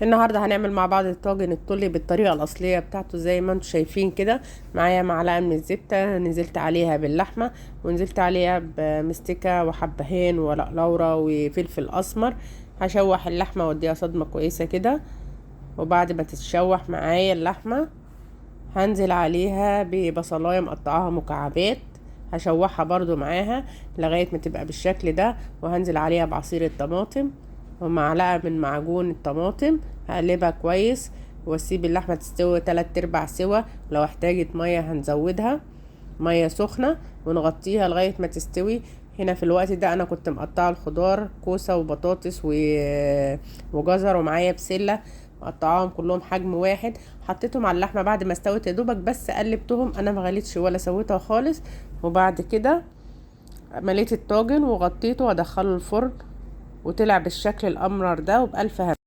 النهارده هنعمل مع بعض الطاجن الطولي بالطريقة الاصلية بتاعته زي ما انتم شايفين كده. معايا معلقه من الزبدة نزلت عليها باللحمه، ونزلت عليها بمستكه وحبهان وورق لورا وفلفل اسمر. هشوح اللحمة واديها صدمة كويسة كده، وبعد ما تتشوح معايا اللحمة هنزل عليها ببصلايه مقطعاها مكعبات، هشوحها برضو معاها لغاية ما تبقى بالشكل ده، وهنزل عليها بعصير الطماطم ومعلقة من معجون الطماطم. هقلبها كويس واسيب اللحمة تستوي 3/4 سوا، لو احتاجت مية هنزودها مية سخنة ونغطيها لغاية ما تستوي. هنا في الوقت ده انا كنت مقطعه الخضار، كوسة وبطاطس وجزر، ومعايا بسلة، مقطعاهم كلهم حجم واحد. حطيتهم على اللحمة بعد ما استوت يا دوبك، بس قلبتهم، انا ما غليتش ولا سويتها خالص. وبعد كده مليت الطاجن وغطيته وادخله الفرن، وطلع بالشكل الامرر ده. وبألف هنا.